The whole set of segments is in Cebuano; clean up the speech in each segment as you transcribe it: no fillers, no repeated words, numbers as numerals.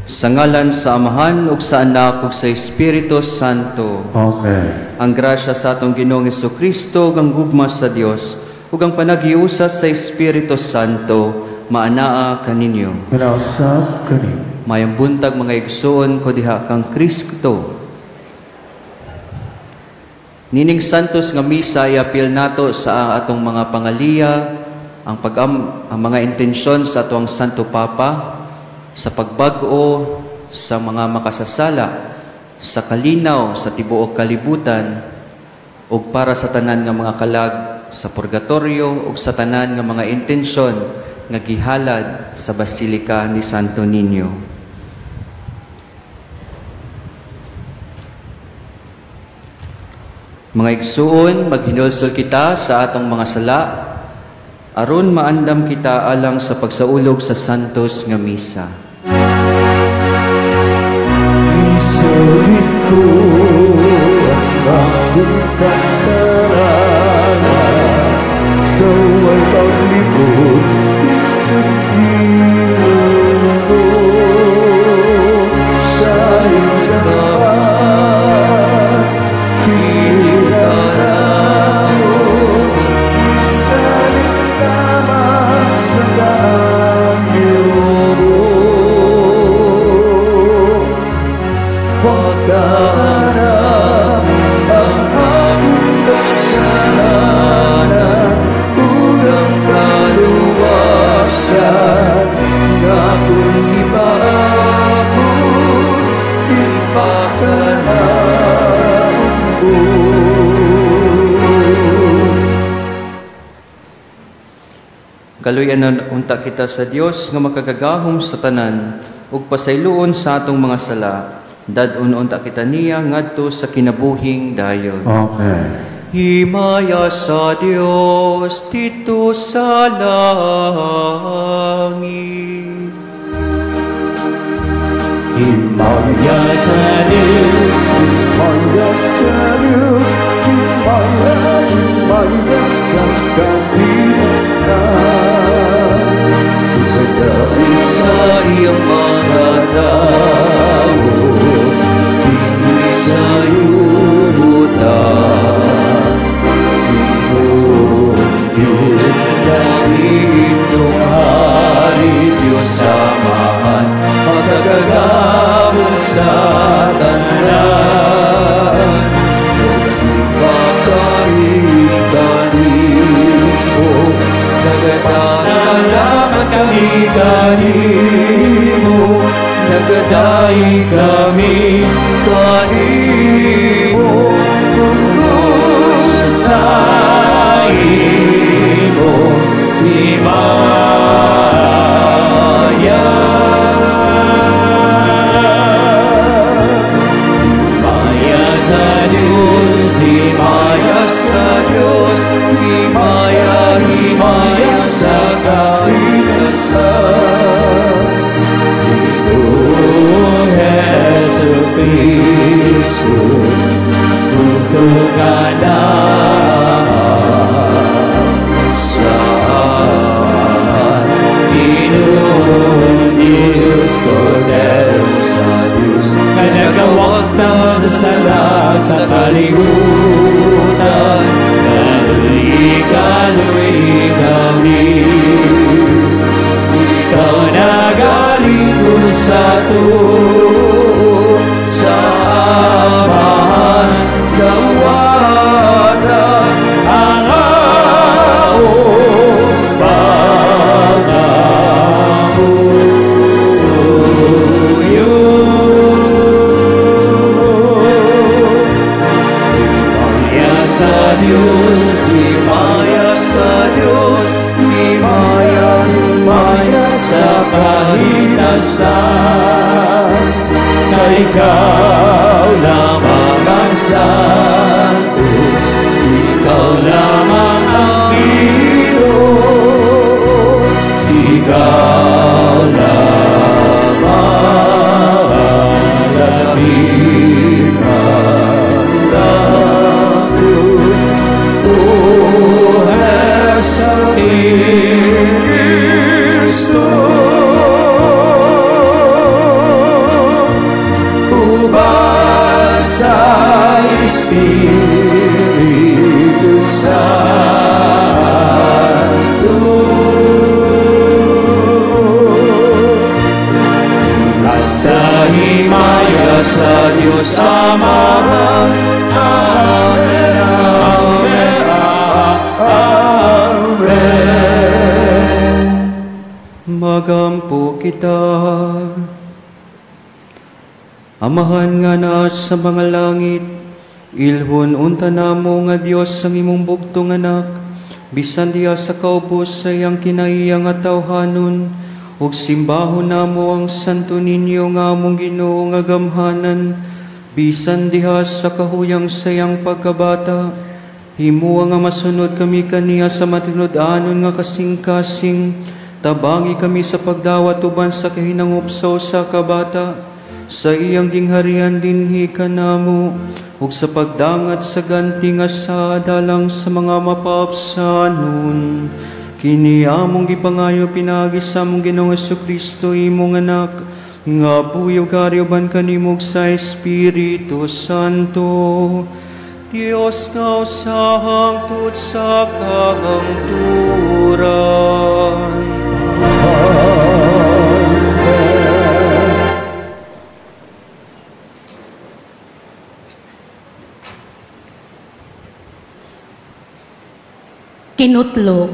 Sa ngalan sa Amahan ug sa Anak ug sa Espiritu Santo. Amen. Ang grasya sa atong Ginoong Kristo ug ang gugma sa Dios ug ang panaghiusa sa Espiritu Santo maanaa kaninyo. Manausab kanimo. Maayong buntag, mga igsoon ko diha kang Kristo. Nining Santos nga Misa, iapil nato sa atong mga pangaliya ang mga intensyon sa atoang Santo Papa sa pagbag-o sa mga makasasala, sa kalinaw sa tibuok kalibutan, ug para sa tanan nga mga kalag sa purgatorio, ug sa tanan nga mga intensyon nga gihalad sa Basilika ni Santo Niño. Mga igsuon, maghinulsol kita sa atong mga sala aron maandam kita alang sa pagsaulog sa Santos nga Misa. Isulit ko ang akong kasalanan sa way paglimot, isipin mo sa iyong dapat kinigalaw isalit lamang sa kaayo mo. Pagdaanan ang akong kasalanan ug ang kaluwasan nga akong gipaabot ipakanamo. Kaluyan na unta kita sa Dios nga makagagahom sa tanan ug pasayloon sa atong mga sala. Dad-on unta kita niya ngadto sa kinabuhing dayon. Amen. Himaya sa Dios didto sa langit. Himaya sa Diyos, himaya sa Diyos, himaya, himaya sa kataas-taasan. Ikadaig sa iyang mga tao, dinhi sa yuta. Ginoong Diyos, langit hari, Diyos Amahan, makagagahom sa tanan. Nagsimba kami kanimo, nagpasalamat kami kanimo, nagadaig kami kanimo, tungod sa imo himaya. Himaya sa Diyos, himaya sa Diyos, himaya, himaya sa kataas-taasan. Ginoong Hesu Kristo, ka na sa Amahan. Ginoong Diyos, Kordero sa Diyos, nga nagawagtang sa sala sa kalibutan, kaluy, kaluy kami. Ikaw nagalingkod sa tuo, sa Amahan, gawata ang among pangamuyo. Himaya sa Diyos, himaya sa Diyos, himaya, himaya sa kataas-taasan. Kay ikaw lamang ang Santos, ikaw lamang ang Ginoo, ikaw lamang ang labing-dako. O Hesu Kristo. Espiritu Santo. Sa himaya sa Diyos Amahan. Amen, amen, amen. Magampo kita. Amahan nga naa sa mga langit, ilhon unta namo nga Dios ang imong bugtong anak, bisan diha sa kaubos sa iyang kinaiya nga tawhanon, ug simbahon namo ang Santo Niño nga among Ginoo nga gamhanan, bisan diha sa kahuyang sa iyang pagkabata. Himua nga masunod kami kaniya sa matinud-anon nga kasing-kasing, tabangi kami sa pagdawat uban sa kahinangop sa usa ka bata, sa iyang gingharian dinhi kanamo, ug sa pagdangat sa ganti nga sa dalang sa mga mapaabsanon. Kini among gipangayo pinaagi sa among Ginoong Hesukristo, imong anak, nga buhi ug hari uban kanimo sa Espiritu Santo. Dios nga usa hangtod sa kahangturan. Amen. Kinutlo,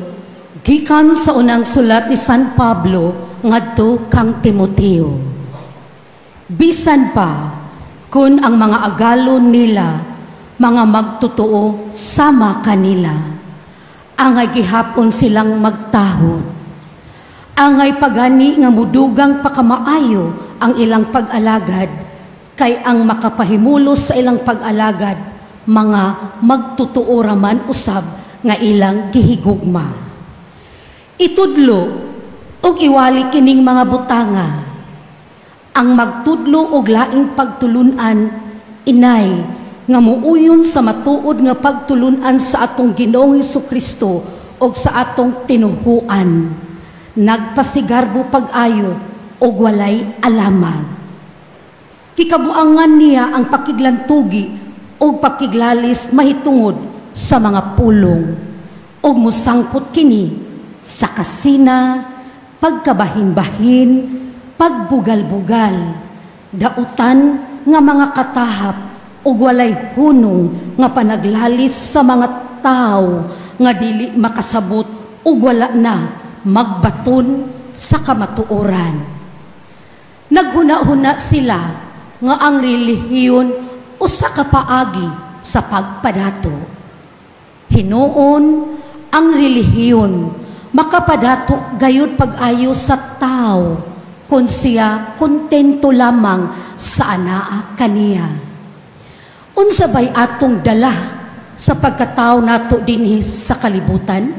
gikan sa unang sulat ni San Pablo ngadto kang Timoteo. Bisan pa kun ang mga agalon nila mga magtotoo sama kanila, angay gihapon silang magtahod. Angay pagani nga mudugang pakamaayo ang ilang pag-alagad, kay ang makapahimulos sa ilang pag-alagad mga magtotoo raman usab nga ilang gihigugma. Itudlo og iwali kining mga butanga. Ang magtudlo og laing pagtulun-an inay nga muuyon sa matuod nga pagtulun-an sa atong Ginoong Hesukristo og sa atong tinuhuan. Nagpasigarbo pag-ayo og walay alamag. Kikabuangan niya ang pakiglantugi og pakiglalis mahitungod sa mga pulong, og mosangpot kini sa kasina, pagkabahin-bahin, pagbugal-bugal, dautan nga mga katahap ug walay hunong nga panaglalis sa mga tawo nga dili makasabot ug wala na magbaton sa kamatuoran. Naghuna-huna sila nga ang relihiyon usa ka paagi sa pagpadato. Hinuon ang relihiyon makapadato gayud pag-ayo sa tao kung siya kontento lamang sa anaa kaniya. Unsa bay atong dala sa pagkatao nato dinhi sa kalibutan?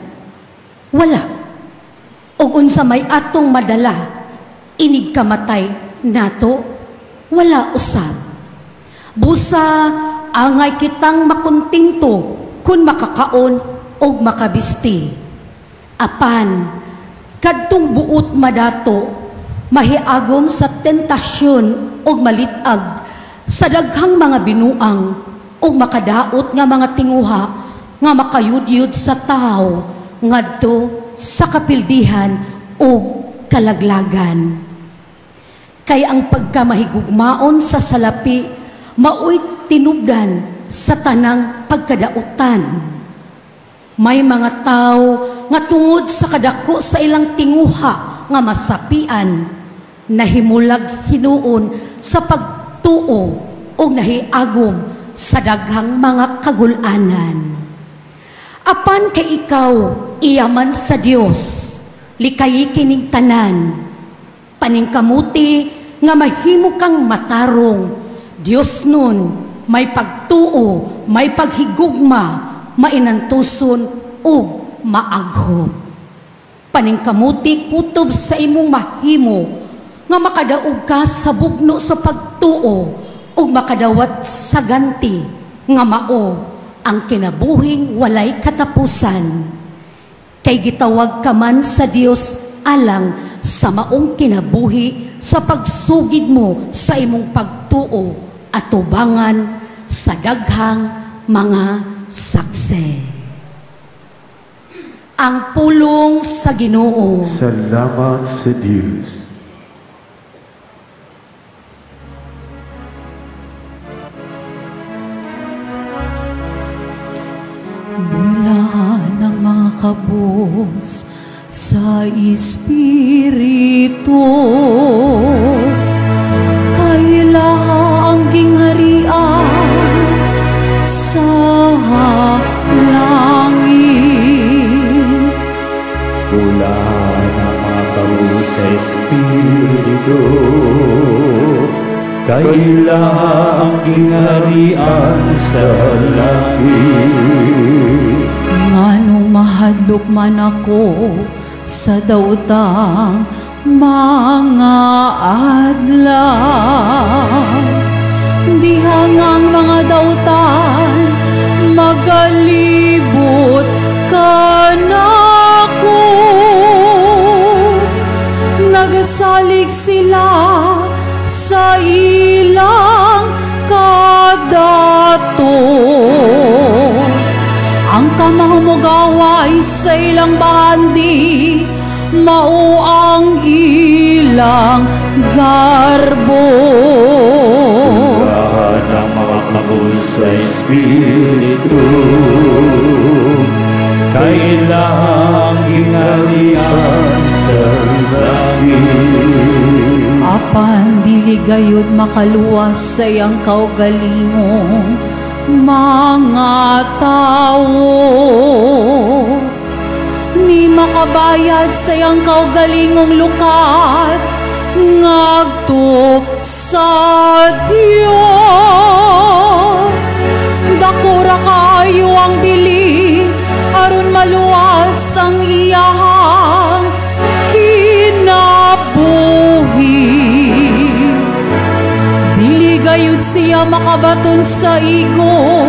Wala. Og unsa may atong madala inig kamatay nato? Wala usab. Busa angay kitang makontento kun makakaon og makabisti. Apan kadtong buot madato mahiagom sa tentasyon og malitag sa daghang mga binuang og makadaot nga mga tinguha nga makayudyud sa tawo ngadto sa kapildihan og kalaglagan. Kay ang pagkamahigugmaon sa salapi maoy tinubdan sa tanang pagkadautan. May mga tao nga tungod sa kadako sa ilang tinguha nga masapian, nahimulag hinuon sa pagtuo o nahiagom sa daghang mga kagulanan. Apan kay ikaw iyaman sa Dios, likayi kining tanan, paningkamuti nga mahimo kang matarong, Dios nun may pagtuo, may paghigugma, mainantuson ug maaghop. Paningkamuti kutob sa imong mahimo nga makadaog ka sa bugno sa pagtuo ug makadawat sa ganti nga mao ang kinabuhing walay katapusan. Kay gitawag ka man sa Dios alang sa maong kinabuhi sa pagsugid mo sa imong pagtuo at tubangan sa daghang mga saksi. Ang pulong sa Ginoo. Salamat sa Diyos. Bulahan ang mga kabos sa Espiritu, kaila ang gingharian sa langit. Bulahan ang mga kabos sa Espiritu, kaila ang gingharian sa langit. Nganong mahadlok man ako sa daotang mga adlaw, diha nga ang mga dautan magalibot kanako. Nagsalig sila sa ilang kadato. Ang kamahumugaway sa ilang bahandi, mao ang ilang garbo. Bulahan ang mga kabos sa Espiritu, kailang gingharian sa langit. Apan dili gayud makaluwas sa iyang kaugalingong mga tawo, ni makabayad sa iyang kaugalingong lukat ngadto sa Dios. Dako ra kaayo ang bili aron maluwas ang iyang kinabuhi. Dili gayud siya makabaton sa igo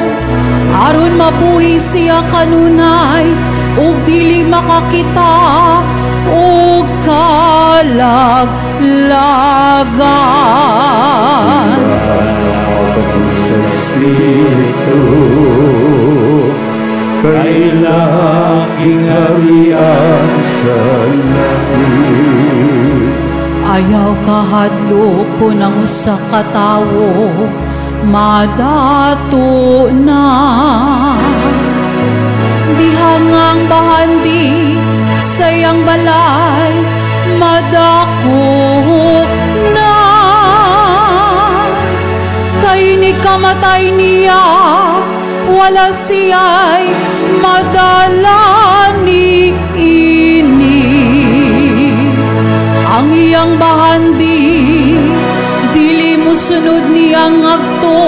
aron mabuhi siya kanunay, ug dili makakita og kalaglagan. Sa Espiritu, kailang gingharian sa langit. Ayaw kahadlok ko ng usa ka tawo madato na. Diha nga ang bahandi sa iyang balay madako na. Kay ni kamatay niya, wala siya'y madala ni ini. Ang iyang bahandi, dili musunod niya ngadto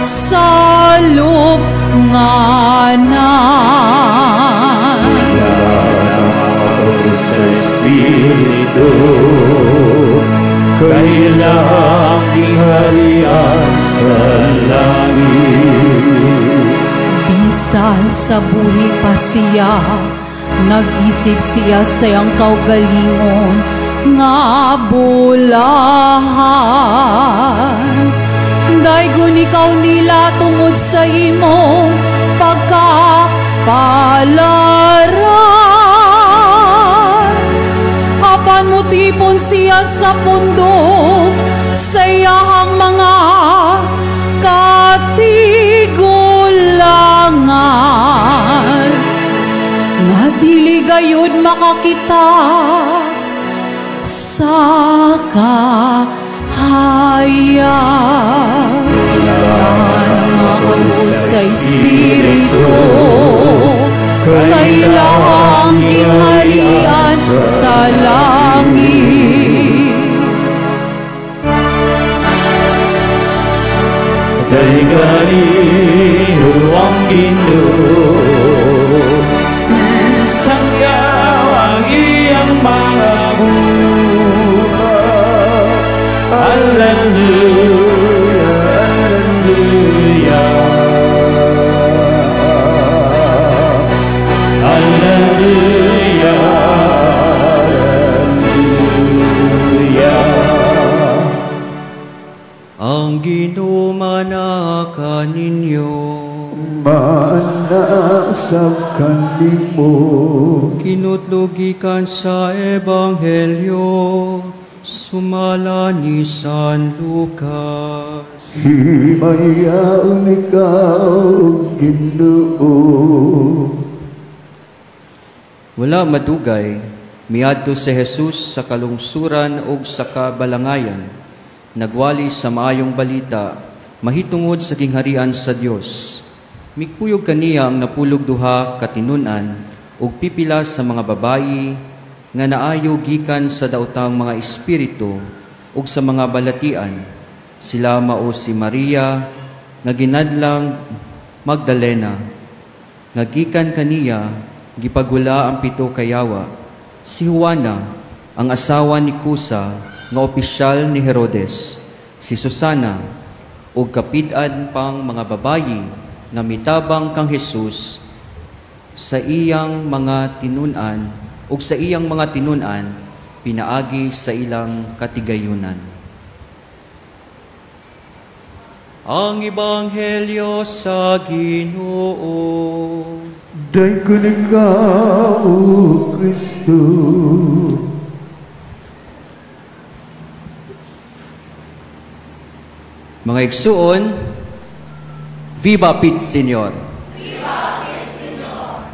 sa lubnganan. Sa Espiritu, kailang gingharian sa langit. Bisan sa buhi pa siya, nag-isip siya sa iyang kaugalingon nga bulahan. Daygon ikaw nila tungod sa imong pagkapalaran. Apan mutipon siya sa pundok sa iyang mga katigulangan, nga dili gayud makakita sa kahayag. Ang sa Espiritu, kailang gingharian sa langit. Daygani ang Ginoo, isangyaw ang iyang mga buhat. Alleluia, alleluia, alleluia, alleluia. Ang Ginoo manaka ninyo. Maana sa kanimo. Kinutlo gikan sa Ebanghelyo sumala ni San Lucas. Himayaon ikaw, Ginoo. Wala madugay, miadto si Jesus sa kalungsuran ug sa kabalangayan, nagwali sa maayong balita mahitungod sa gingharian sa Dios. Mikuyog kaniya ang 12 ka tinun-an ug pipila sa mga babayi nga naayo gikan sa daotang mga espiritu ug sa mga balatian. Sila mao si Maria nga ginadlang Magdalena, nga gikan kaniya gipagula ang 7 ka yawa, si Juana, ang asawa ni Cusa nga opisyal ni Herodes, si Susana, ug kapid-an pang mga babayi nga mitabang kang Jesus sa iyang mga tinun-an ug sa iyang mga tinun-an pinaagi sa ilang katigayunan. Ang Ebanghelyo sa Ginoo. Dayon ikaw, O Kristo. Mga igsuon, Viva Pit Señor! Viva Pit Señor!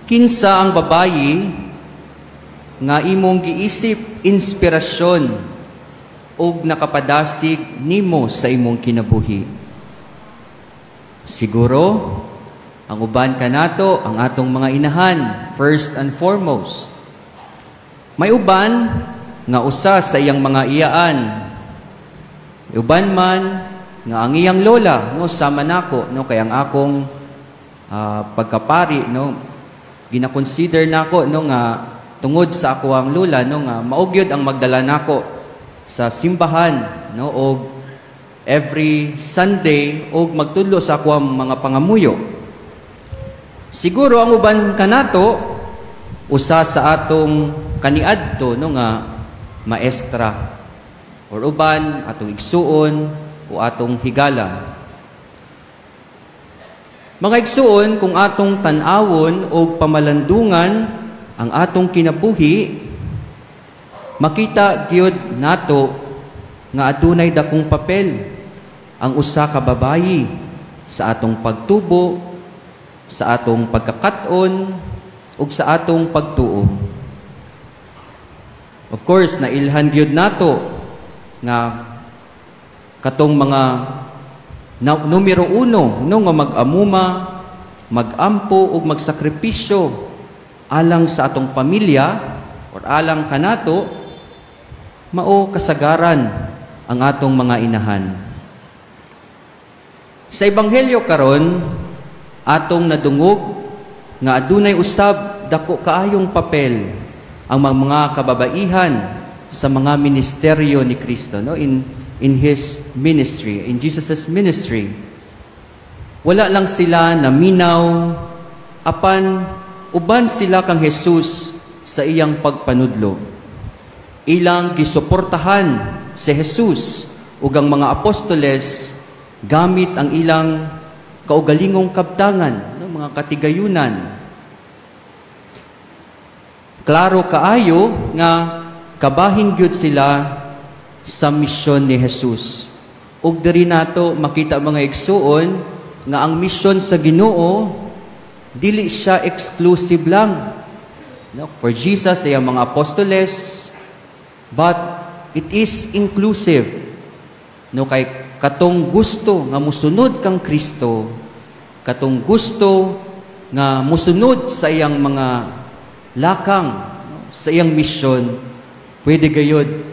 Kinsa ang babayi nga imong giisip inspirasyon ug nakapadasig nimo sa imong kinabuhi? Siguro, ang uban kanato ang atong mga inahan, first and foremost. May uban nga usa sa iyang mga iyaan. Uban man nga ang iyang lola, no, sama nako, no, kay ang akong pagkapari, no, gina-consider nako, no, nga tungod sa ako ang lola, no, nga mao gyud ang magdala nako sa simbahan, no, og every Sunday og magtudlo sa ako ang mga pangamuyo. Siguro ang uban kanato usa sa atong kaniadto, no, nga maestra, or uban atong igsuon o atong higala. Mga igsuon, kung atong tan-awon o pamalandungan ang atong kinabuhi, makita gyud nato nga adunay dakong papel ang usa ka babayi sa atong pagtubo, sa atong pagkakat-on ug sa atong pagtuo. Of course, nailhan gyud nato nga katong mga numero 1, no, nga mag-amuma, mag-ampo ug magsakripisyo alang sa atong pamilya or alang kanato, mao kasagaran ang atong mga inahan. Sa Ebanghelyo karon, atong nadungog nga adunay usab dako kaayong papel ang mga kababaihan sa mga ministeryo ni Kristo, no, in his ministry, in Jesus's ministry. Wala lang sila naminaw, apan uban sila kang Jesus sa iyang pagpanudlo. Ilang gisuportahan si Jesus ug ang mga apostoles gamit ang ilang kaugalingong kabtangan, no, mga katigayunan. Klaro kaayo nga kabahin gyud sila sa misyon ni Jesus. Ug diri nato makita, mga igsuon, nga ang misyon sa Ginoo dili siya exclusive lang, no, for Jesus ay ang mga apostoles, but it is inclusive. No, kay katong gusto nga musunod kang Kristo, katong gusto nga musunod sa iyang mga lakang, no, sa iyang misyon, pwede gayod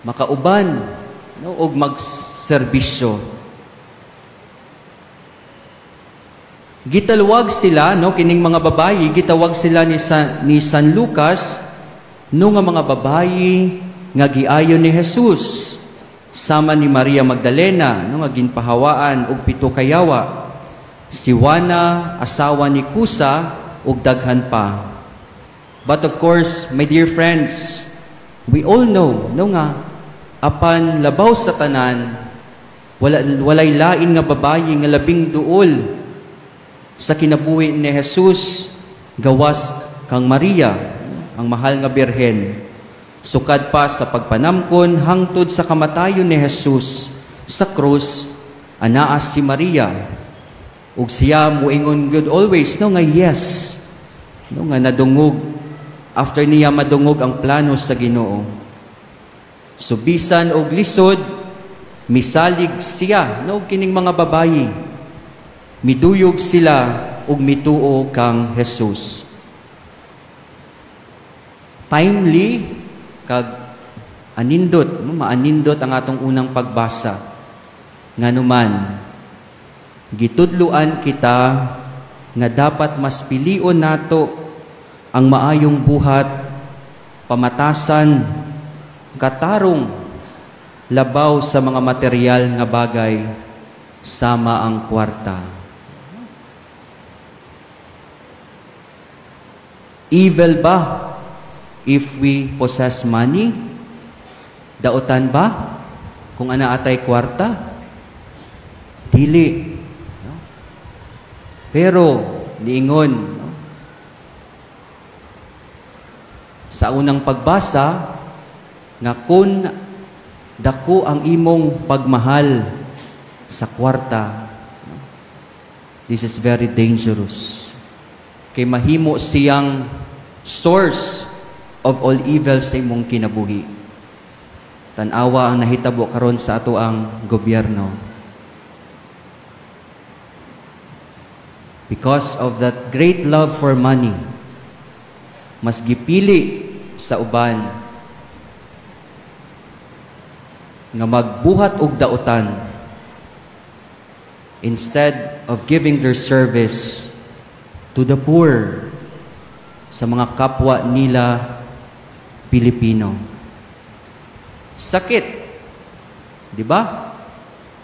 makauban, no, og magserbisyo. Gitaluwag sila, no, kining mga babayi, gitawag sila ni San Lucas no nga mga babayi nga giayon ni Jesus, sama ni Maria Magdalena, no, nga ginpahawaan og 7 ka yawa, si Juana, asawa ni Cusa, ug daghan pa. But of course, my dear friends, we all know, no, nga apan labaw sa tanan, walay lain nga babayi nga labing duol sa kinabuhi ni Jesus gawas kang Maria, ang mahal nga Birhen. Sukad pa sa pagpanamkon hangtod sa kamatayon ni Jesus sa krus, anaa si Maria. Ug siya muingon gyud always, no, nga yes, no, nga nadungog after niya madungog ang plano sa Ginoo. So bisan og lisod, misalig siya, no, kining mga babayi. Miduyog sila ug mituo kang Jesus. Timely kag anindot, no, maanindot ang atong unang pagbasa. Nganuman, gitudluan kita nga dapat mas pilion nato ang maayong buhat, pamatasan, katarong, labaw sa mga material nga bagay sama ang kwarta. Evil ba if we possess money? Dautan ba kung ana atay kwarta? Dili. No? Pero niingon, no, sa unang pagbasa nga kun dako ang imong pagmahal sa kwarta, no, this is very dangerous. Kay mahimo siyang source of all evil sa imong kinabuhi. Tan-awa ang nahitabo karon sa ato ang gobyerno. Because of that great love for money, mas gipili sa uban nga magbuhat og dautan instead of giving their service to the poor, sa mga kapwa nila Pilipino. Sakit, di ba?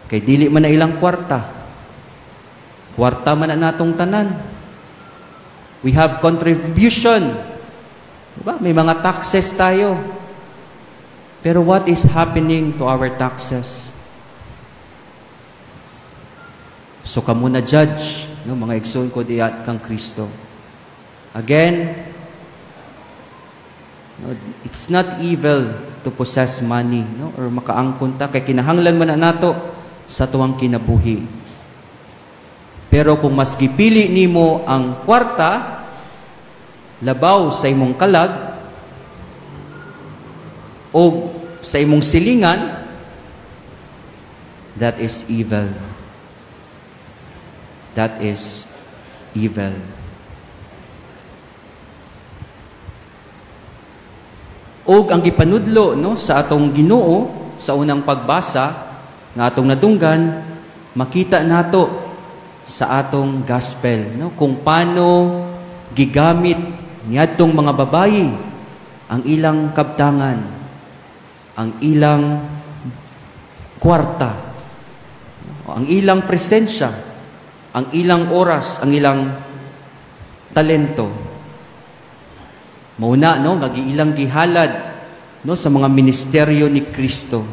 Kay dili man na ilang kwarta. Kwarta man na natong tanan. We have contribution. Di ba? May mga taxes tayo. Pero what is happening to our taxes? So kamo na judge, no, mga igsoon ko diya kang Kristo. Again, no, it's not evil to possess money, no, or makaangkon ta kay kinahanglan man na nato sa tuwang kinabuhi. Pero kung mas gipili nimo ang kwarta labaw sa imong kalag o sa imong silingan, that is evil. That is evil. Og ang gipanudlo, no, sa atong Ginoo sa unang pagbasa nga atong nadunggan, makita nato sa atong gospel, no, kung paano gigamit niadtong mga babayi ang ilang kabtangan, ang ilang kwarta, ang ilang presensya, ang ilang oras, ang ilang talento. Mauna, no, nga giilang gihalad, no, sa mga ministeryo ni Kristo.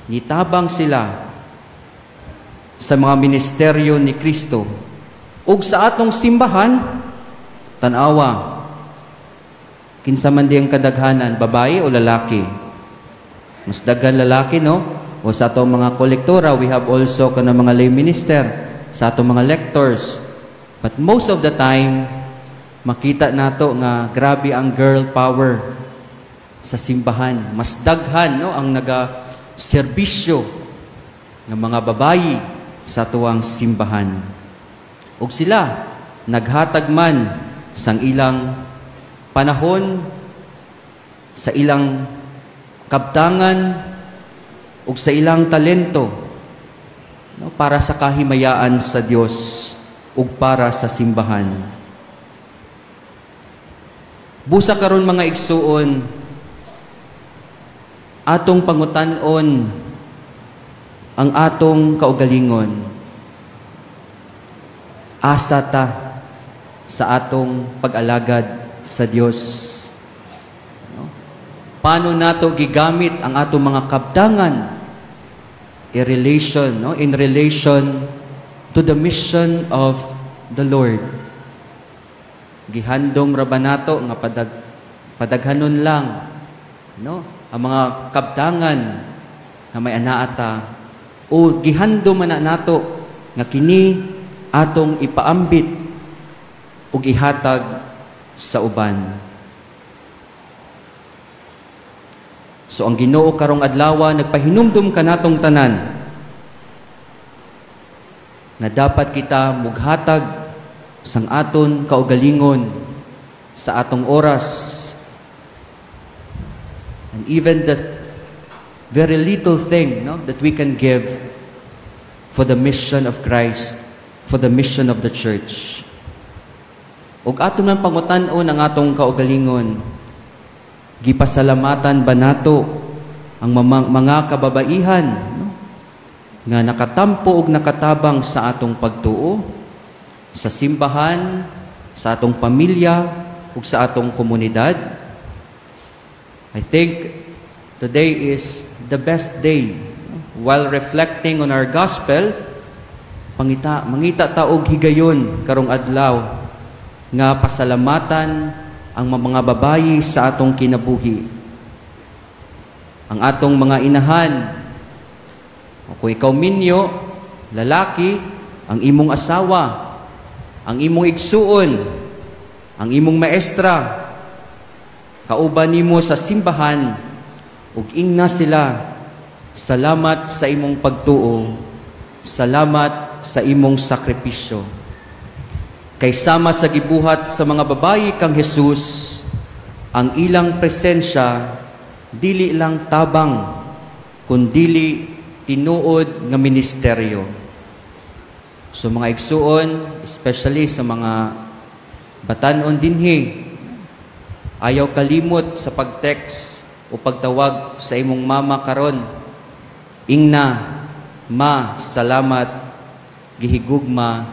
Nitabang sila sa mga ministeryo ni Kristo. Ug sa atong simbahan, tan-awa, kinsa man diyang kadaghanan, babae o lalaki? Mas daghan lalaki, no? O sa atong mga kolektora, we have also kana mga lay minister, sa atong mga lectors. But most of the time, makita nato nga grabe ang girl power sa simbahan. Mas daghan, no, ang naga-serbisyo ng mga babayi sa tuwang simbahan. Ug sila naghatag man sang ilang panahon, sa ilang kabtangan ug sa ilang talento, no, para sa kahimayaan sa Dios ug para sa simbahan. Busa karon mga igsuon, atong pangutan-on ang atong kaugalingon. Asa ta sa atong pag-alagad sa Dios. No? Paano nato gigamit ang atong mga kabtangan in relation, no, in relation to the mission of the Lord? Gihandom ra ba nato nga padaghanon lang, no, ang mga kabtangan nga may anaa ta, o gihandom man na nato nga kini atong ipaambit ug ihatag sa uban? So ang Ginoo karong adlaw nagpahinumdum kanatong tanan nga dapat kita mughatag sang aton kaugalingon sa atong oras, and even the very little thing, no, that we can give for the mission of Christ, for the mission of the church. Ug ato man pangutan-on ang atong kaugalingon, gipasalamatan ba nato ang mga kababaihan, no, nga nakatampo ug nakatabang sa atong pagtuo, sa simbahan, sa atong pamilya, ug sa atong komunidad? I think today is the best day. While reflecting on our gospel, mangita ta og higayon karong adlaw nga pasalamatan ang mga babayi sa atong kinabuhi, ang atong mga inahan. O kung ikaw minyo, lalaki, ang imong asawa, ang imong igsuon, ang imong maestra, kauban nimo sa simbahan, ug ingna sila, salamat sa imong pagtuo, salamat sa imong sakripisyo. Kay sama sa gibuhat sa mga babayi kang Jesus, ang ilang presensya dili lang tabang, kundili tinuod nga ministeryo. So mga igsuon, especially sa mga batan-on dinhi, ayaw kalimot sa pag-text o pagtawag sa imong mama karon. Ingna, ma, salamat, gihigugma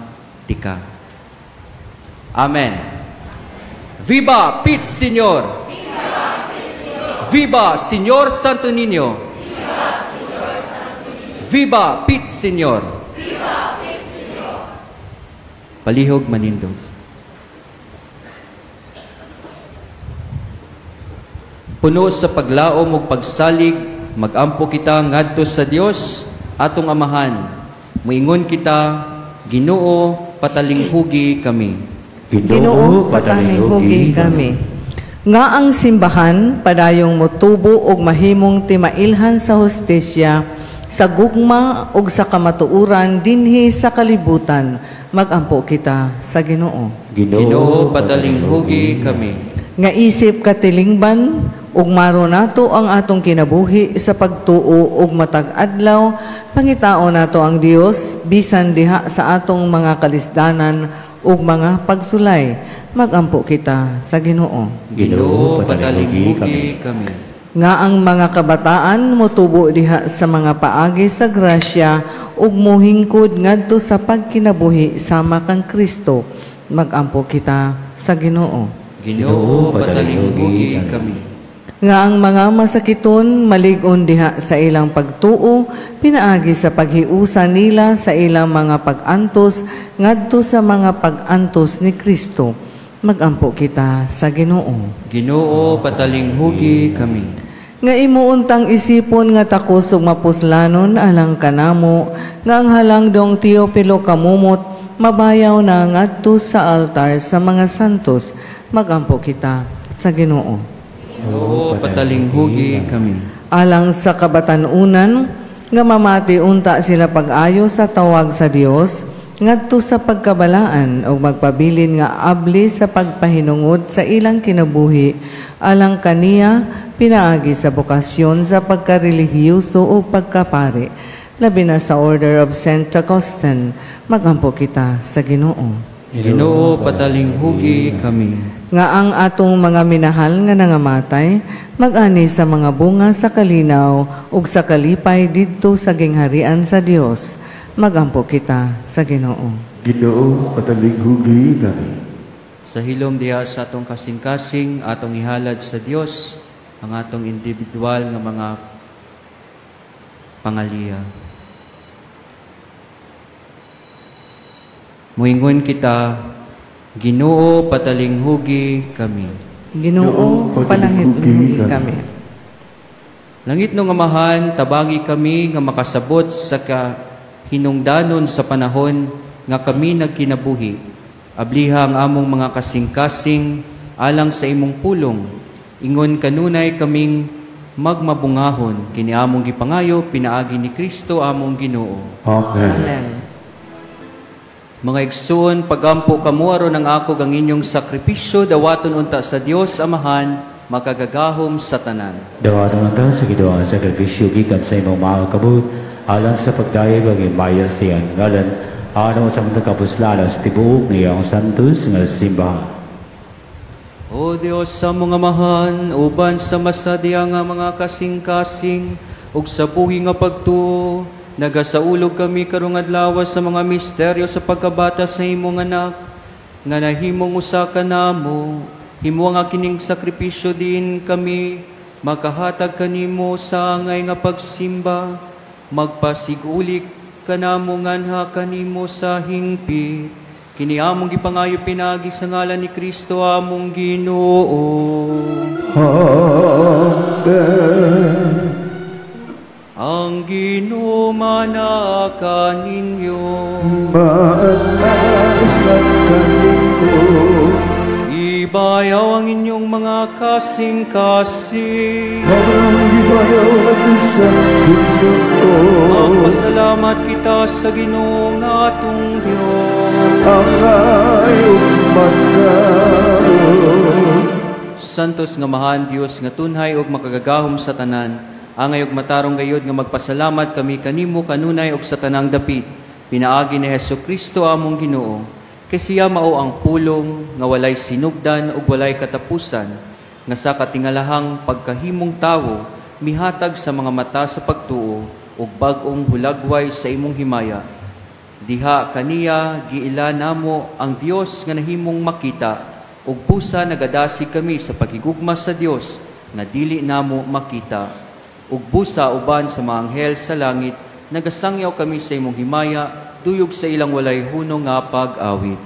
tika. Amen. Viva Pit Señor! Viva Señor Santo Niño! Viva Pit Señor! Palihog manindog. Puno sa paglaom ug pagsalig, magampo kita ngadto sa Dios atong Amahan. Moingon kita, Ginoo, patalinghugi kami. Ginoo, patalinghugi kami. Nga ang simbahan padayong motubo og mahimong timailhan sa hustisya, sa gugma ug sa kamatuoran dinhi sa kalibutan, magampo kita sa Ginoo. Ginoo, patalinghugi kami. Nga isip katilingban ug maro nato ang atong kinabuhi sa pagtuo ug matag adlaw, pangitao nato ang Dios bisan diha sa atong mga kalisdanan ug mga pagsulay. Magampo kita sa Ginoo. Ginoo, patalinghugi kami. Nga ang mga kabataan motubo diha sa mga paagi sa grasya ug mohingkod ngadto sa pagkinabuhi sama kang Kristo, magampo kita sa Ginoo. Ginoo, patalinghugi kami. Nga ang mga masakiton malig-on diha sa ilang pagtuo, pinaagi sa paghiusa nila sa ilang mga pag-antos ngadto sa mga pag-antos ni Kristo, magampo kita sa Ginoo. Ginoo, patalinghugi kami. Nga imuuntang isipon nga takos ug mapuslanon alang kanamo, nga ang halangdong Teofilo Kamumot mabayaw na ngadto sa altar sa mga santos, magampo kita sa Ginoo. Ginoo, patalinghugi kami. Alang sa kabatan-unan nga mamati unta sila pag-ayo sa tawag sa Dios ngadto sa pagkabalaan o magpabilin nga abli sa pagpahinungod sa ilang kinabuhi alang kaniya pinaagi sa bokasyon sa pagkarelihiyoso o pagkapari, labi na sa Order of Saint Augustine, magampo kita sa Ginoo. Ginoo, patalinghugi kami. Nga ang atong mga minahal nga nangamatay mag-ani sa mga bunga sa kalinaw ug sa kalipay didto sa gingharian sa Dios, magampo kita sa Ginoo. Ginoo, patalinghugi kami. Sa hilom diha sa atong kasing-kasing, atong ihalad sa Dios ang atong individual nga mga pangaliya. Muingon kita, Ginoo, patalinghugi kami. Ginoo, palangitlugi kami. Langit nung Amahan, tabangi kami nga makasabot sa kahinungdanon sa panahon nga kami nagkinabuhi. Abliha ang among mga kasing-kasing alang sa imong pulong. Ingon kanunay kaming magmabungahon, kini among gipangayo, pinaagi ni Kristo among Ginoo. Amen. Amen. Mga igsoon, pagampo kamo aron ang ako ang inyong sakripisyo, dawaton unta sa Dios Amahan, makagagahom sa tanan. Dawaton unta sa Ginoo ang sakripisyo gikan sa imong mga kabut, alang sa pagdayeg ang himaya sa iyang ngalan, alang sa mga kapuslanan sa tibuok niyang santos nga simbahan. O Dios sa mga amahan, uban sa masadya nga mga kasing-kasing ug sa buhi nga pagtuo, nagasaulog kami karong adlaw sa mga misteryo sa pagkabata sa imong anak, nga nahimong usa ka namo. Himo nga kining sakripisyo diin kami makahatag kanimo sa angay nga pagsimba, magpasig-ulik kanamo nganha kanimo sa hingpit. Kini among gipangayo pinaagi sa ngalan ni Kristo among Ginoo. Amen. Ang Ginoo manaa kaninyo. Maanasa kaninyo. Ibayaw ang inyong mga kasing-kasing. Ang ibayaw natin sa Ginoo. Magpasalamat kita sa Ginoo nga atong Dios. Ang ayong magkaroon. Santos nga mahan Dios nga tunhay ug makagagahom sa tanan, angay ug matarong gayod nga magpasalamat kami kanimo kanunay ug sa tanang dapit, pinaagi ni Hesukristo among Ginoo. Kay siya mao ang pulong nga walay sinugdan ug walay katapusan, nga sa katingalahang pagkahimong tawo mihatag sa mga mata sa pagtuo ug bag-ong hulagway sa imong himaya. Diha kaniya giila namo ang Dios nga nahimong makita, ug busa nagadasig kami sa paghigugma sa Dios nga dili namo makita. Ug busa uban sa mga anghel sa langit nagasangyaw kami sa imong himaya, duyog sa ilang walay hunong nga pag-awit.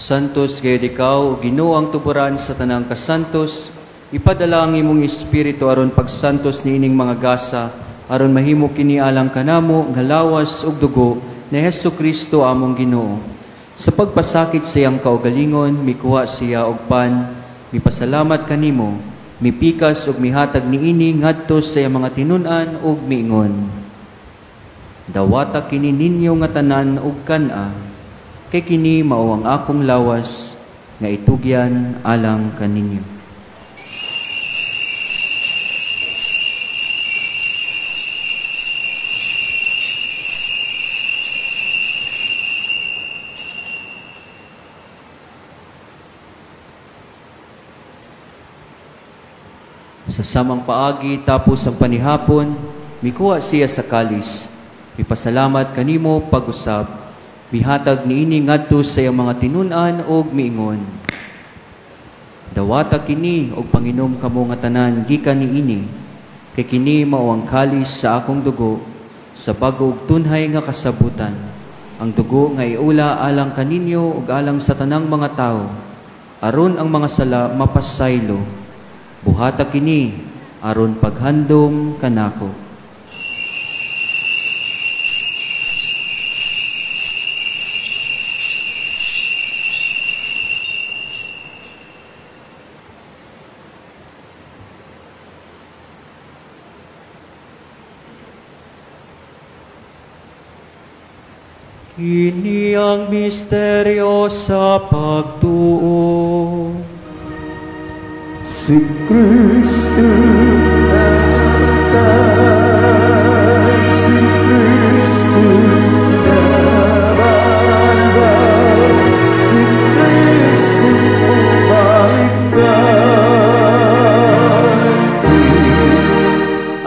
Santos gayud ikaw, Ginoo ang tuburan sa tanang kasantos, ipadala ang imong espiritu aron pagsantos niining mga gasa, aron mahimo kini alang kanamo nga lawas ug dugo ni Hesukristo among Ginoo. Sa pagpasakit sa iyang kaugalingon, mikuha siya og pan, mipasalamat kanimo, mipikas ug mihatag niini ngadto sa iyang mga tinun-an ug miingon. Dawata kini ninyo nga tanan ug kan-a, kay kini mao ang akong lawas nga itugyan alang kaninyo. Sa samang paagi tapos ang panihapon, mikuha siya sa kalis. Mipasalamat kanimo pag-usab. Mihatag niini ngadto sa iyang mga tinun-an og miingon: Dawata kini og panginom kamo nga tanan gikan niini, kay kini mao ang kalis sa akong dugo sa bag-o ug tunhay nga kasabutan, ang dugo nga iula alang kaninyo ug alang sa tanang mga tawo, aron ang mga sala mapasaylo. Buhata kini aron paghandom kanako. Kini ang misteryo sa pagtuo. Si Kristo namatay, si Kristo nabanhaw, si Kristo bumalik na.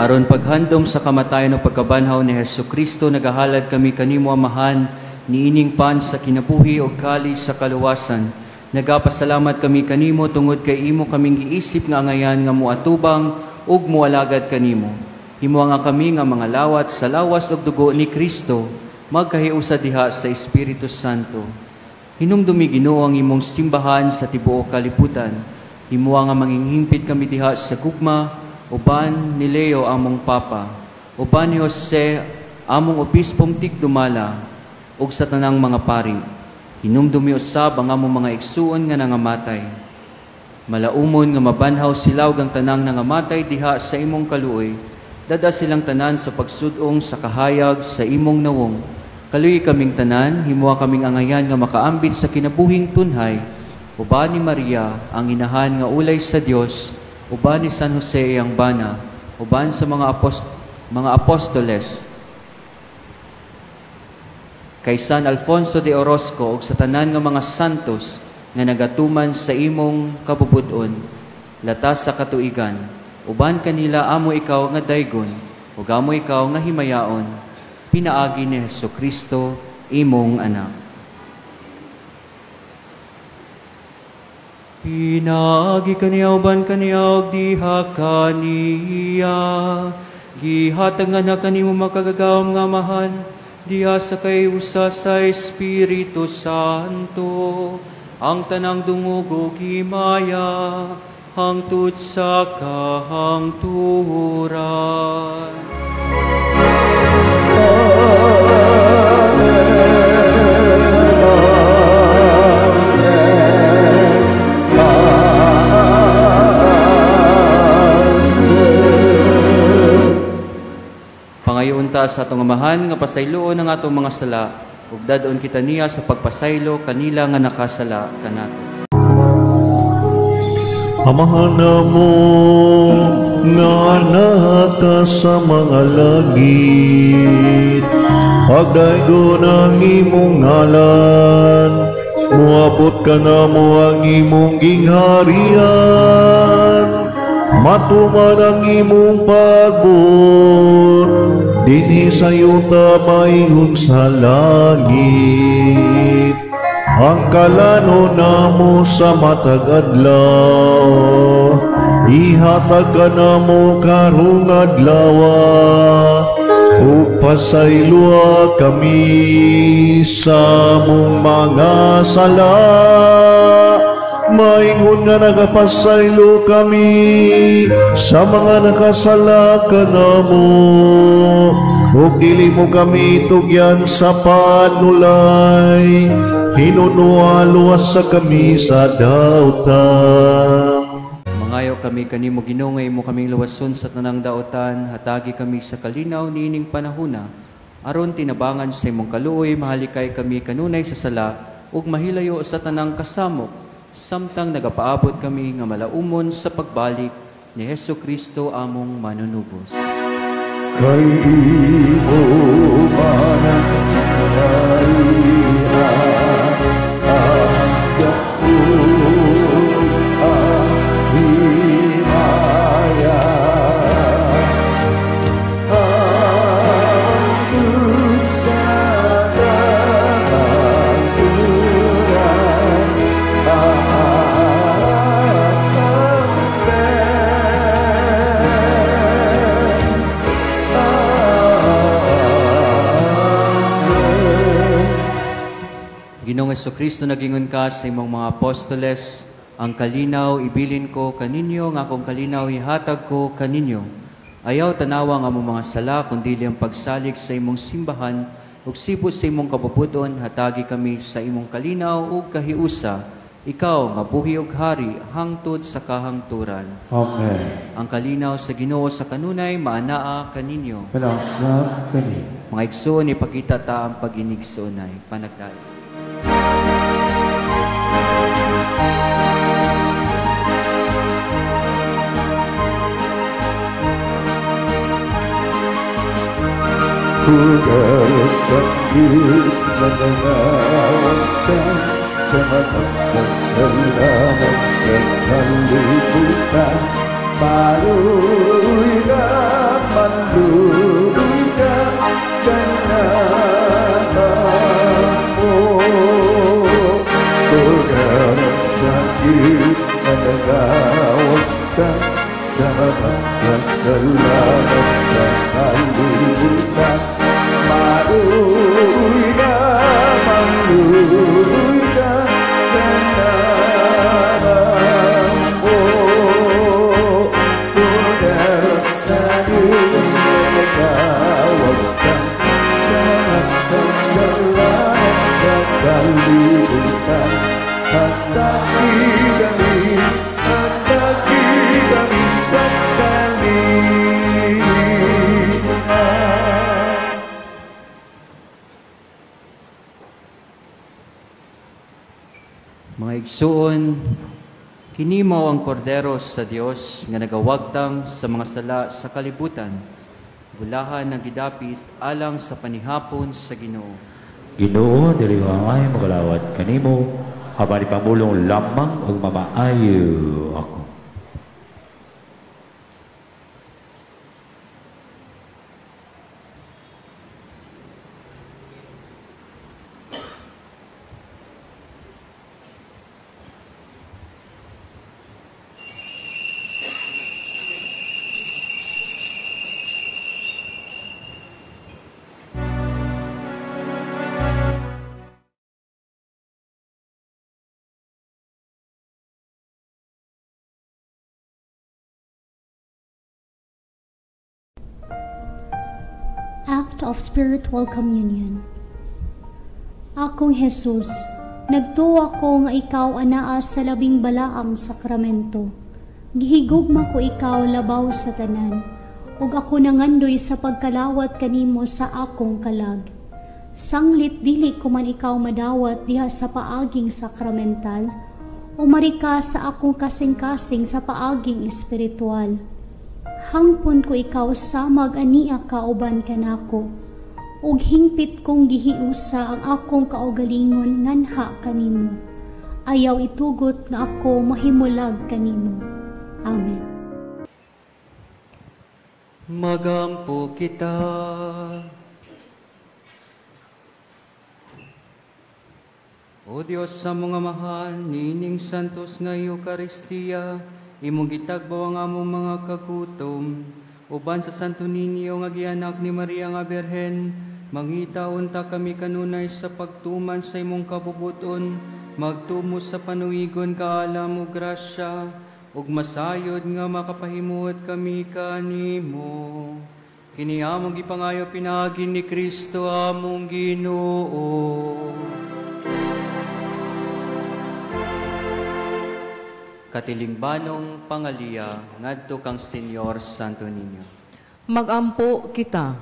Aron paghandom sa kamatayon o pagkabanhaw ni Hesus Kristo, nagahalad kami kanimo Amahan niining pan sa kinabuhi o kalis sa kaluwasan. Nagapasalamat kami kanimo tungod kay imo kaming giisip nga angayan nga muatubang ug mualagad kanimo. Himo nga kami nga mga lawat sa lawas ug dugo ni Kristo, magkahiusa diha sa Espiritu Santo. Hinumdumi Ginoo ang imong simbahan sa tibuok kalibutan. Himo nga manginghimpit kami diha sa gugma, uban ni Leo among Papa, uban ni Jose among obispong tigdumala, ug sa tanang mga pari. Hinumdumi usab ang among mga igsuon nga nangamatay. Malaumon nga mabanhaw sila ug ang tanang nangamatay diha sa imong kaluoy. Dada silang tanan sa pagsudong sa kahayag sa imong nawong. Kaluoy kaming tanan, himuha kaming angayan nga makaambit sa kinabuhing tunhay. Uban ni Maria, ang inahan nga ulay sa Dios, uban ni San Jose ang bana, uban sa mga apostoles, kay San Alfonso de Orozco ug sa tanan nga mga santos nga nagatuman sa imong kabubut-on, latas sa katuigan, uban kanila amo ikaw nga daygon, ug amo ikaw nga himayaon, pinaagi ni Hesukristo imong anak. Pinaagi kaniya uban kaniya ug diha kaniya, gihatag nga na kanimo makagagahom nga Amahan, diha sa kay usa sa Espiritu Santo, ang tanang dungog ug himaya, hangtod sa kahangturan. Amen. Amen. Amen. Pangayoon ta sa atong Amahan nga pasayloon ang atong mga sala ug dad-on kita niya sa pagpasaylo kanila nga nakasala kanato. Amahan namo nga naka sa mga langit, pagdaygon ang imong ngalan, muabot ka namo ang imong gingharian, matuman ang imong pagbuot dinhi sa yuta maingon sa langit. Ang kalano namo sa matag adlaw, ihatag ka namo karong adlaw, ug pasayloa kami sa among mga sala, maingon nga nagapasaylo kami sa mga nakasala kanamo, ug dili mo kami tugyan sa panulay, hinunoa luwas sa kami sa dautan. Mangayo kami kanimo Ginoo nga imo kaming luwason sa tanang daotan, hatagi kami sa kalinaw niining panahona, aron tinabangan sa imong kaluoy mahalikay kami kanunay sa sala ug mahilayo sa tanang kasamok, samtang nagapaabot kami nga malaumon sa pagbalik ni Hesukristo among manunubos. Kay imo man ang kaharian, ang gahom, ang himaya, Hesukristo, nagingon ka sa imong mga apostoles, ang kalinaw ibilin ko kaninyo, nga akong kalinaw ihatag ko kaninyo. Ayaw tanawa nga among mga sala, kundi ang pagsalig sa imong simbahan, ug sibo sa imong kabubuton, hatagi kami sa imong kalinaw ug kahiusa. Ikaw nga buhi ug hari hangtod sa kahangturan. Amen. Ang kalinaw sa Ginoo sa kanunay maanaa kaninyo. Panausap kani. Mga igsoon, ipakita ta ang pag-inigsoonay. Panagdayon. Hugas sa Diyos na nanawag ka sa mga kasalanan sa kalibutan. Maluoy ka, maluoy ka, kanamo. Hugas sa Diyos na nanawag ka sa mga kasalanan sa kalibutan. Maluoy ka, maluoy ka, kanamo. Poderosa Diyos na nagawag ka sa mga kasalanan sa kalibutan. Hatagi kami, hatagi kami sa kalinaw. Mga igsuon, kini mao ang kordero sa Dios nga nagawagtang sa mga sala sa kalibutan. Bulahan ang gidapit alang sa panihapon sa Ginoo. Ginoo, dili ko angay makalawat kanimo, apan ipamulong lamang ug mamaayo ako. Act of Spiritual Communion. Akong Jesus, nagtuwa ko nga ikaw anaa sa labing balaang sakramento. Gihigugma ko ikaw labaw sa tanan, ug ako nangandoy sa pagkalawat kanimo sa akong kalag. Sanglit dili ko man ikaw madawat diha sa paaging sakramental, umari ka sa akong kasing-kasing sa paaging espiritual. Hangpon ko ikaw samag ania kauban kanako, ug hingpit kong gihiusa ang akong kaugalingon nganha kanimo. Ayaw itugot nga ako mahimulag kanimo. Amen. Magampo kita. O Dios sa mga mahal, niining santos nga Eukaristiya, imong gitagbaw ang among mga kagutom. Uban sa Santo Niño nga gianak ni Maria nga Birhen, mangita unta kami kanunay sa pagtuman sa imong kabubuton, magtumo sa panuigon kaalam ug grasya, ug masayod nga makapahimuot kami kanimo. Kini among gipangayo pinaagi ni Kristo among Ginoo. Katilingbanong pangaliya ngadto kang Señor Santo Niño. Magampo kita.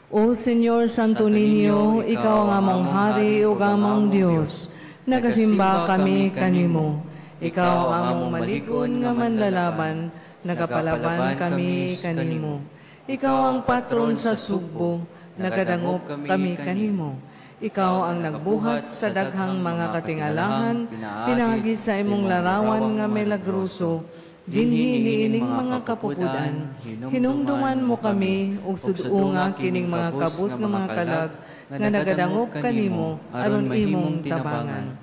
O Señor Santo Niño, ikaw ang among hari ug among Dios. Nagasimba kami kanimo. Ikaw ang among malig-on nga manlalaban, nagapalaban kami kanimo. Ikaw ang patron sa Sugbo, nagadangop kami kanimo. Ikaw ang nagbuhat sa daghang mga katingalahan, pinaagi sa imong larawan nga milagroso, dinhi niining mga kapupudan. Hinumduman mo kami ug sud-unga kining mga kabus nga mga kalag nga nagadangop kanimo aron imong tabangan.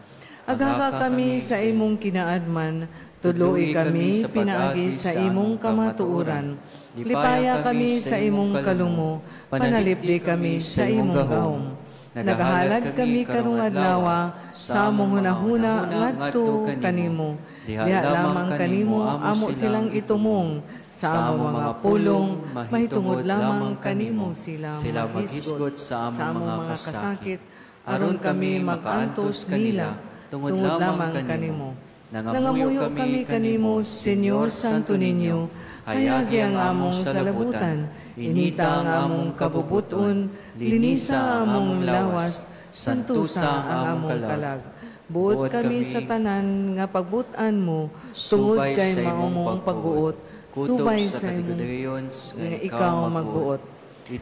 Aghaga kami sa imong kinaadman, tudloi kami pinaagi sa imong kamatuoran. Lipaya kami sa imong kalumo, panalipdi kami sa imong gahom. Nagahalad kami karong adlaw sa among hunahuna ngadto kanimo. Diha lamang kanimo amo silang itumong sa among mga pulong, mahitungod lamang kanimo sila maghisgot sa among mga kasakit, aron kami mag-antos nila tungod lamang kanimo. Nangamuyo kami kanimo, Señor Santo Niño, hayagi ang among salabutan, inita ang among kabubuton, linisa ang among lawas, santusa ang among kalag. Buot kami sa tanan nga pagbutan mo, tungod kay mao mong pagbuot, subay sa imong nga ikaw magbuot.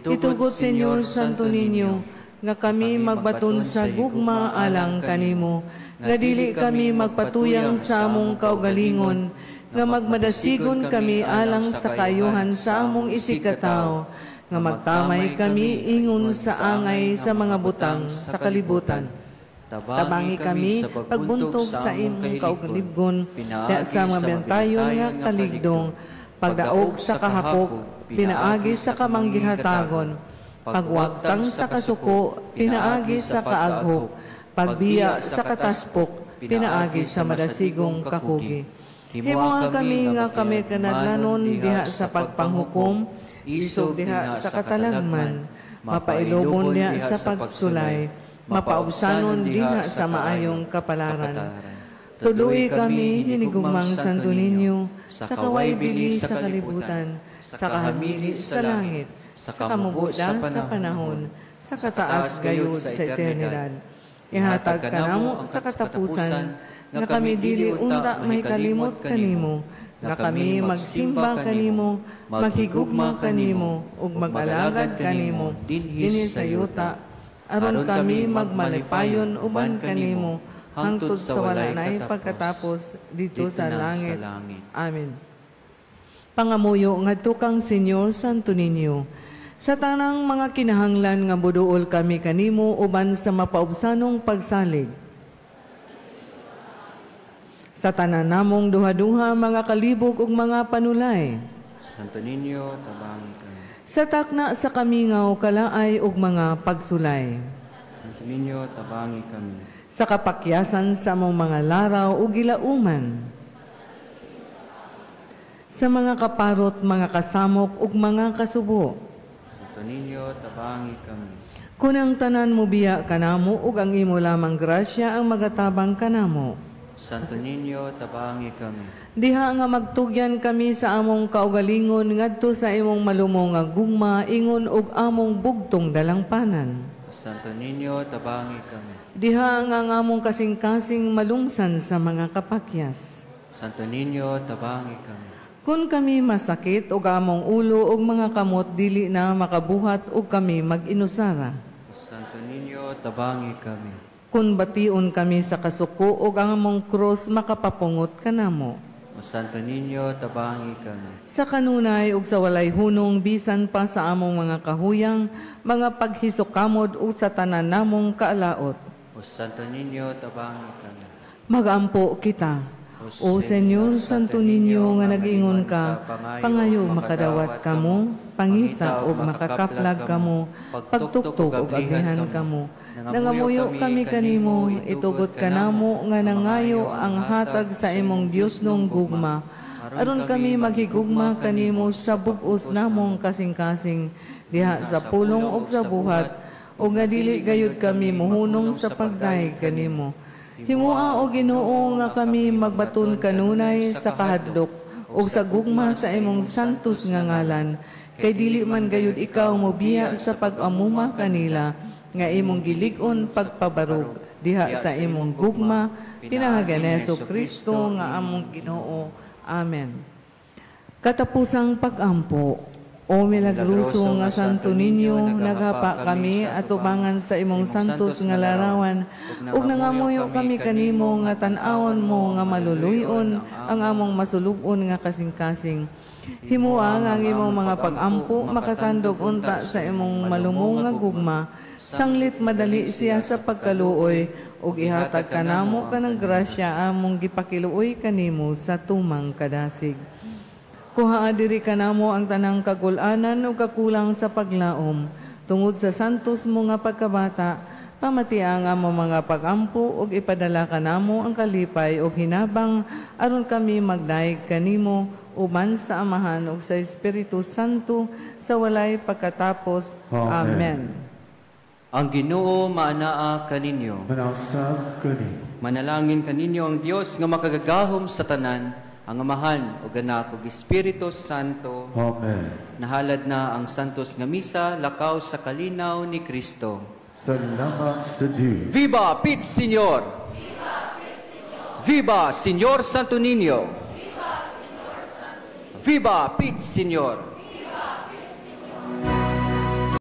Itugot, Señor Santo Niño, nga kami magbaton sa gugma alang kanimo, nga dili kami magpatuyang sa among kaugalingon, nga magmadasigon kami alang sa kaayuhan sa among isigkatawo, nga magtamay kami ingon sa angay sa mga butang sa kalibutan. Tabangi kami pagbuntog sa imong kaugalibgon, sa mga bintayon nga kaligdong, pagdaog sa kahapok, pinaagi sa kamanggihatagon, pagwagtang sa kasuko, pinaagi sa kaaghok, pagbiya sa kataspok, pinaagi sa madasigong kakugi. Himoa kami nga kami kanadlanon diha sa pagpanghukom, isog diha sa katalagman, mapailobon diha sa pagsulay, mapaugsanon diha sa maayong kapalaran. Tudloi kami hinigugmang Santo Niño sa kaway-bili sa kalibutan, sa kahamili sa langit, sa kamubuda sa panahon, sa kataas gayud sa eternidad. Ihatag kanamo sa katapusan nga kami dili unta mahikalimot kanimo, nga kami magsimba kanimo, maghigugma kanimo, ug mag-alagad kanimo dinhi sa yuta, aron kami magmalipayon uban kanimo hangtod sa wala nay pagkatapos dito sa langit. Amen. Pangamuyo ngadto kang Señor Santo Niño, sa tanang mga kinahanglan nga buduol kami kanimo uban sa mapaubsanong pagsalig. Sa tanan namong duha-duha mga kalibog ug mga panulay. Santo Niño, tabangi kami. Sa takna sa kamingaw kalaay ug mga pagsulay. Santo Niño, tabangi kami. Sa kapakyasan sa among mga laraw ug gilauman. Sa mga kaparot, mga kasamok ug mga kasubo. Santo Niño, tabangi kami. Kun ang tanan mo biya kanamo ug ang imo lamang grasya ang magatabang kanamo. Santo Niño, tabangi kami. Diha nga magtugyan kami sa among kaugalingon ngadto sa imong malumo nga gugma ingon og among bugtong dalangpanan. Santo Niño, tabangi kami. Diha nga ang among kasing-kasing malungsan sa mga kapakyas. Santo Niño, tabangi kami. Kun kami masakit og among ulo og mga kamot dili na makabuhat og kami mag-inusara. Santo Niño, tabangi kami. Kun bation kami sa kasuko og ang among krus makapapungot kanamo. O Santo Niño, tabangi kami. Sa kanunay ug sa walay hunong bisan pa sa among mga kahuyang, mga paghisokamod ug sa tanan namong kaalaot. O Santo Niño, tabangi kami. Magampo kita. O Señor Santo Niño nga nag-ingon ka, pangayo makadawat kamo, pangita ug makakaplag kamo, pagtuktok ug agihan kamo. Nangamuyo kami kanimo, itugot kanamo nga nangayo ang hatag sa imong Dios nung gugma. Aron kami maghigugma kanimo sa bug-os namong kasing-kasing diha sa pulong ug sa buhat, ug nga dili gayud kami mohunong sa pagdayeg kanimo. Himoa o Ginoo nga kami magbaton kanunay sa kahadlok ug sa gugma sa imong santos nga ngalan, kay dili man gayud ikaw mobiya sa pag-amuma kanila nga imong gilig-on pagpabarog diha sa imong gugma pinahagan ni Jesu-Kristo nga among Ginoo. Amen. Katapusang pag-ampo. O milagroso nga Santo Niño, naghapa kami atubangan sa imong santos nga larawan, ug nangamuyo kami kanimo nga tan-awon mo nga maluluyon ang among masulub-on nga kasing-kasing. Himoa nga ang imong mga pag-ampo makatandog unta sa imong malumong nga gugma, sanglit madali siya sa pagkaluoy, ug ihatag kanamo kanang grasya among gipakiluoy kanimo sa tumang kadasig. Kuhaa diri kanamo ang tanang kagul-anan ug kakulang sa paglaom, tungod sa santos mo nga pagkabata, Pamatia ang among mga pagampo ug ipadala kanamo ang kalipay ug hinabang aron kami magdayeg kanimo uban sa Amahan ug sa Espiritu Santo sa walay pagkatapos. Amen. Amen. Ang Ginoo maanaa kaninyo. Manausab kanimo. Manalangin kaninyo ang Dios nga makagagahom sa tanan, ang Amahan ug Anak ug Espiritu Santo. Amen. Nahalad na ang Santos nga Misa, lakaw sa kalinaw ni Kristo. Salamat sa Diyos. Viva Pit Señor! Viva Señor Santo Niño! Viva Pit Señor!